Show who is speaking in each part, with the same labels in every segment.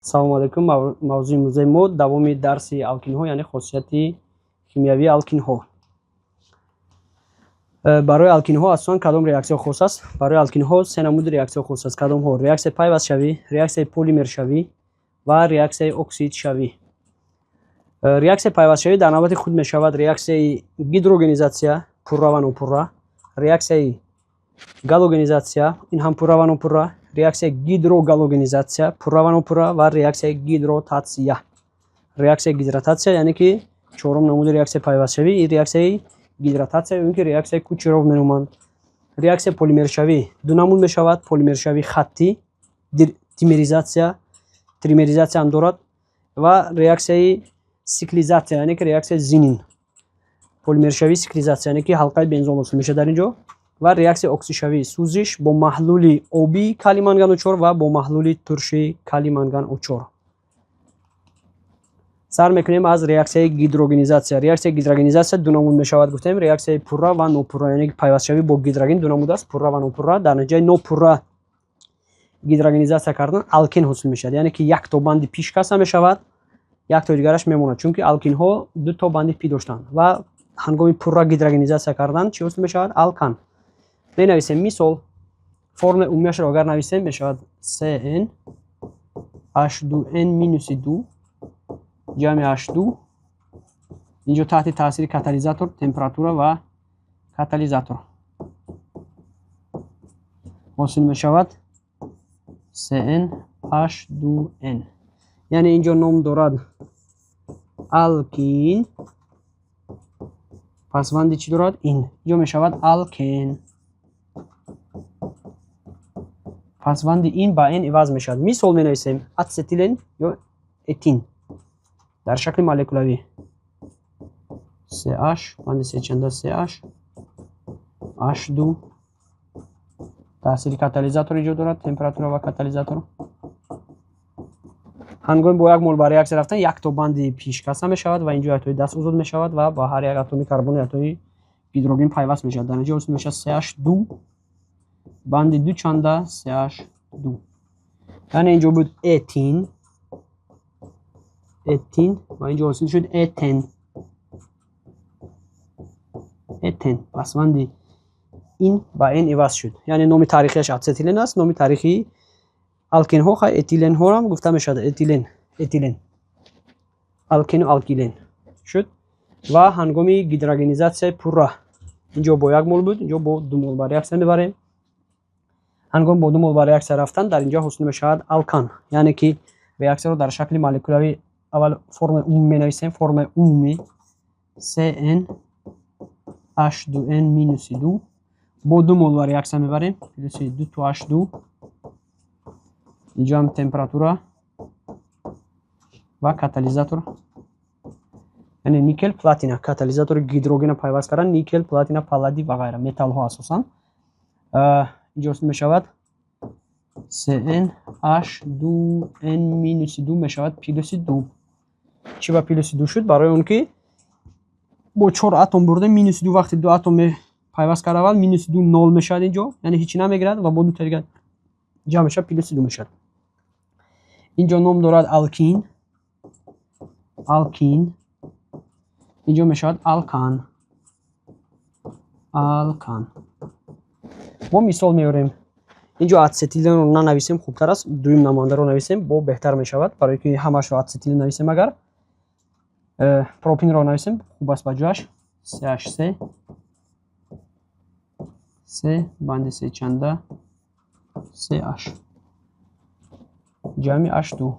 Speaker 1: Салому алайкум. Мавзӯи имрӯзаи мо давоми дарси алкинҳо, яъне хосияти химиявии алкинҳо. Барои алкинҳо асосан кадом реаксияҳо хос аст? Барои алкинҳо се намуди реаксияҳо хос аст. Кадомҳо? Реаксияи пайвастшавӣ, реаксияи полимершавӣ ва реаксияи оксидшавӣ. Реаксияи пайвастшавӣ дар навбати худ мешавад реаксияи гидрогенизатсия, пурра ва нопурра, реаксияи галогенизатсия, ин ҳам пурра ва нопурра, реаксияи гидрогалогенизатсия, пурра ва нопурра, ва реаксияи гидротатсия. Реаксияи гидрататсия, яъне ки чорум намуди реаксияи пайвастшавӣ, ин реаксияи гидрататсия ё ин ки реаксияи Кучеров меноманд. Реаксияи полимершавӣ ду намуд мешавад: полимершавии хаттӣ, димеризатсия, тримеризатсия ҳам дорад, ва реаксияи сиклизатсия, яъне ки реаксияи Зинин. Полимершавии сиклизатсия, яъне ки ҳалқаи бензол ҳосил мешавад дар ин ҷо. Ва реаксияи оксидшавӣ, сӯзиш бо маҳлули обии калий мангану чор ва бо маҳлули турши калий мангану чор. Сар мекунем аз реаксияи гидрогенизатсия. Реаксияи гидрогенизатсия ду намуд мешавад, гуфтем: реаксияи пурра ва нопурра, яъне ки пайвастшавӣ бо гидроген ду намуд аст, пурра ва нопурра. Дар натиҷаи нопурра гидрогенизатсия кардан алкен ҳосил мешавад, яъне ки як то банди пи шикаста мешавад, як тои дигараш мемонад, чунки алкинҳо ду то банди пи доштанд. Ва ҳангоми пурра гидрогенизатсия кардан чӣ ҳосил мешавад? Алкан. Менависем мисол, формулаи умумияшро агар нависем, мешавад CN H2N минуси 2 ҷамъи H2. Инҷо таҳти таъсири катализатор, температура ва катализатор ҳосил мешавад CN H2N, яъне инҷо ном дорад алкин, пасванди чӣ дорад? Ин. Инҷо мешавад алкен, пасванди ин ба н иваз мешавад. Мисол менависем: ацетилен ё этин дар шакли молекулавӣ CH банди сечанда CH H2. Таъсири катализатор инҷо дорад, температура ва катализатор. Ҳангоми бо як мол ба реаксия рафтан, як то банди пи шикаста мешавад ва инҷо яктои даст озод мешавад ва ба ҳар як атоми карбони яктои гидроген пайваст мешавад. Дар натиҷа ҳосил мешавад CH2 банди ду чанда CH2, яъне инҷо буд этин, этин, ва инҷо ҳосил шуд этен, этен. Пасванди ин ба н иваз шуд, яъне номи таърихиаш ацетилен аст. Номи таърихии алкенҳо хай этиленҳоам гуфта мешавад, этилен, этилен, алкену алкилен шуд. Ва ҳангоми гидрогенизатсияи пурра, инҷо бо як мол буд, инҷо бо ду мол ба реаксия мебарем. Ҳангоми бо ду мол ба реаксия рафтан, дар инҷо ҳосил мешавад алкан, яъне ки реаксияро дар шакли молекулавӣ аввал формаи умумӣ менависем. Формаи умумӣ CN H2N минуси 2, бо ду мол ба реаксия мебарем, плюси 2 то H2. Инҷо ҳам температура ва катализатор, яъне никел, платина. Катализатори гидрогена пайваст кардан никел, платина, палладий ва ғайра металлҳо асосан. Инҷо ҳосил мешавад CN H2N минуси 2 мешавад плюси 2. Чӣ ба плюси 2 шуд? Барои он ки бо чор атом бурдем, минуси 2. Вақте ду атом пайваст кард, аввал минуси 2 нол мешавад инҷо, яъне ҳечи намегирад, ва бо дута дигар ҷамъ мешавад, плюси 2 мешавад. Инҷо ном дорад алкин, алкин, инҷо мешавад алкан, алкан. Мо мисол меорем. Инҷо ацетиленро нанависем хубтар аст, дуюм намояндаро нависем бо беҳтар мешавад, барои ки ҳамашро ацетилен нависем. Агар пропинро нависем, хуб аст. Ба ҷояш CH3 C банди сечанда CH ҷамъи H2.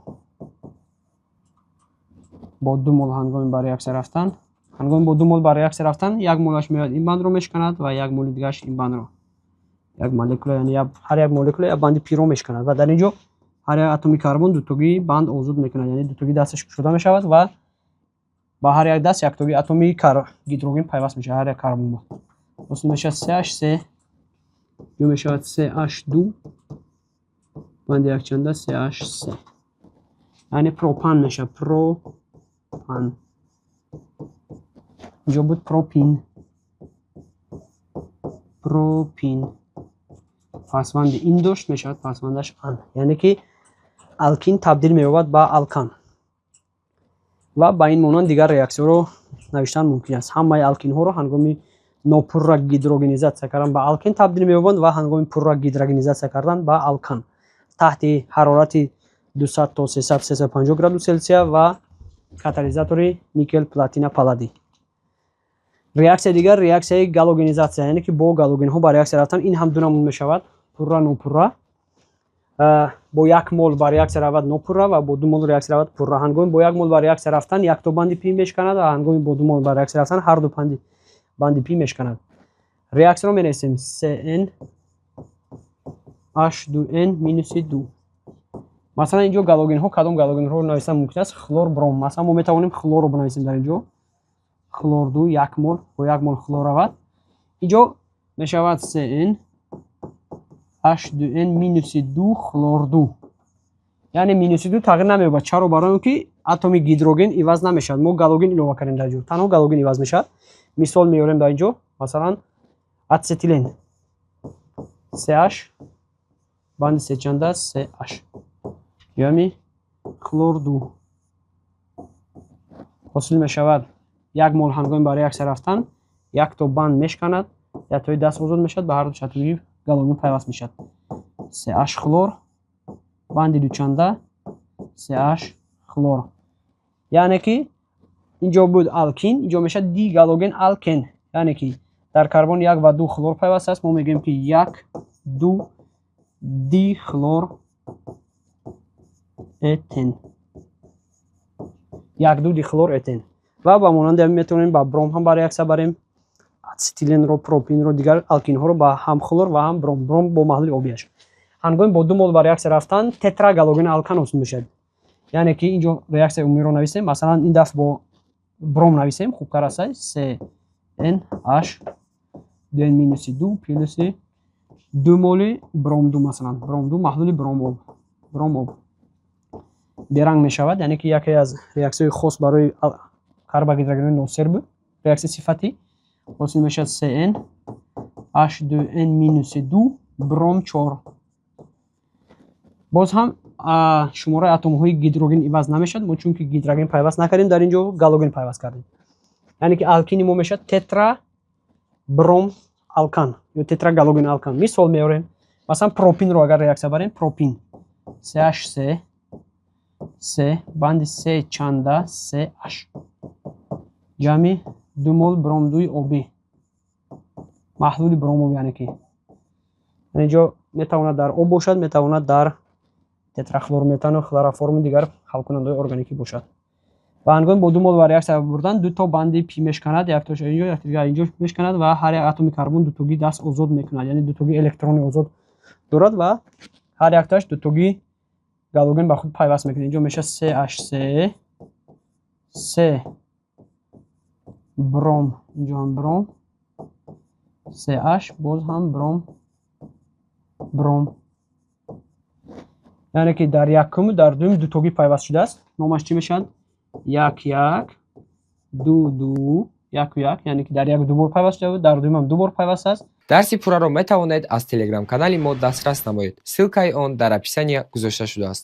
Speaker 1: Бо ду мол ҳангоми ба реаксия рафтан, ҳангоми бо ду мол ба реаксия рафтан, як молаш меояд, ин бандро мешиканад, ва як моли дигараш ин бандро, як молекула, яъне ҳар як молекула як банди пиро мешиканад. Ва дар ин ҷо ҳар як атоми карбон дутогии банд озод мекунад, яъне дутогии дасташ кушода мешавад ва ба ҳар як даст яктогии атоми гидроген пайваст мешавад. Ҳар як карбон ҳосил мешавад CH3, ё мешавад CH2 банди якчанда CH3, яъне пропан мешавад, пропан. Инҷо буд пропин, пропин, пасванди ин дошт, мешавад пасвандаш ан, яъне ки Алкин табдил меёбад ба алкан. Ва ба ин монанд дигар реаксияҳоро навиштан мумкин аст. Ҳамаи алкинҳоро ҳангоми нопурра гидрогенизатсия кардан ба алкен табдил меёбанд ва ҳангоми пурра гидрогенизатсия кардан ба алкан таҳти ҳарорати 200 то 300, 350 градус Селсия ва катализатори никел, платина, палладий. Реаксияи дигар реаксияи галогенизатсия, яъне ки бо галогенҳо ба реаксия рафтан. Ин ҳам ду намуд мешавад: пурра, нопурра. Бо 1 мол ба реаксия равад нопурра ва бо 2 мол реаксия равад пурра. Ҳангоми бо 1 мол ба реаксия рафтан якто банди пи мешканад ва ҳангоми бо 2 мол ба реаксия рафтан ҳар ду банди пи мешканад. Реаксияро менависем: 3N H2N минуси 2. Масалан, инҷо галогенҳо, кадом галогенҳоро нависан мумкин аст? Хлор, бром. Масалан, мо метавонем хлорро бинависем дар инҷо, хлор 2, 1 мол, бо 1 мол хлор равад. Инҷо мешавад 3N H2N минуси 2 хлор 2, яъне минуси 2 тағйир намеёбад. Чаро? Барои он ки атоми гидроген иваз намешавад, мо галоген илова кардем. Дар ҷо танҳо галоген иваз мешавад. Мисол меорем дар инҷо, масалан, ацетилен: CH банди сечанда CH ҷамъи хлор 2 ҳосил мешавад. 1 мол ҳангоми ба реаксия рафтан якто банд мешканад, яктои даст озод мешавад, ба ҳарду чатуи галоген пайваст мешавад: CH хлор банди дучанда CH хлор. Яъне ки инҷо буд алкин, инҷо мешавад дигалоген алкен, яъне ки дар карбон як ва ду хлор пайваст аст. Мо мегӯем, ки 1,2 дихлор этен, 1,2 дихлор этен. Ва ба монанди ҳамин метавонем ба бром ҳам ба реаксия барем ацетиленро, пропинро, дигар алкинҳоро ба ҳам хлор ва ҳам бром, бром бо маҳлули обиаш. Ҳангоми бо 2 мол ба реаксия рафтан тетрагалоген алкан ҳосил мешавад. Яъне ки инҷо реаксияи умумиро нависем, масалан, ин дафъ бо бром нависем, хубтар аст: се н h ду н минуси ду плюси 2 моли бром ду, масалан, бром ду, маҳлули бром об. Бром об беранг мешавад, яъне ки яке аз реаксияҳои хос барои карбогидрогенҳои носер буд. Реаксияи сифатӣ ҳосил мешавад: 3N H2N минуси ду бром чор. Боз ҳам шумораи атомҳои гидроген иваз намешавад, мо чунки гидроген пайваст накардем, дар ин ҷо галоген пайваст кардем. Яъне ки алкини мо мешавад тетра бром алкан ё тетрагалоген алкан. Мисол меорем, масалан, пропинро агар реаксия барем: пропин CH3 С банди се чанда CH ҷамъи 2 мол бром дуи обӣ, маҳлули бромоб. Яъне ки инҷо метавонад дар об бошад, метавонад дар тетрахлорметану хлороформу дигар ҳалкунандаҳои органикӣ бошад. Ва ҳангоми бо 2 мол ба реаксия бурдан дуто банди пи мешканад, яктош инҷо, якдигар инҷо мешканад ва ҳар як атоми карбон дутогӣ даст озод мекунад, яъне дутогӣ электрони озод дорад ва ҳар яктоаш дутогӣ галоген ба худ пайваст мекунад. Инҷо мешавад CH3 С бром, инҷо ҳам бром, CH, боз ҳам бром, бром. Яъне ки дар якуму дар дуюм дутогӣ пайваст шудааст. Номаш чӣ мешавад? Як, як, ду, ду, яку як. Яъне ки дар як ду бор пайваст шуда буд, дар дуюмам ду бор пайваст аст.
Speaker 2: Дарси пурраро метавонед аз телеграм-канали мо дастрас намоед. Ссылкаи он дар описания гузошта шудааст.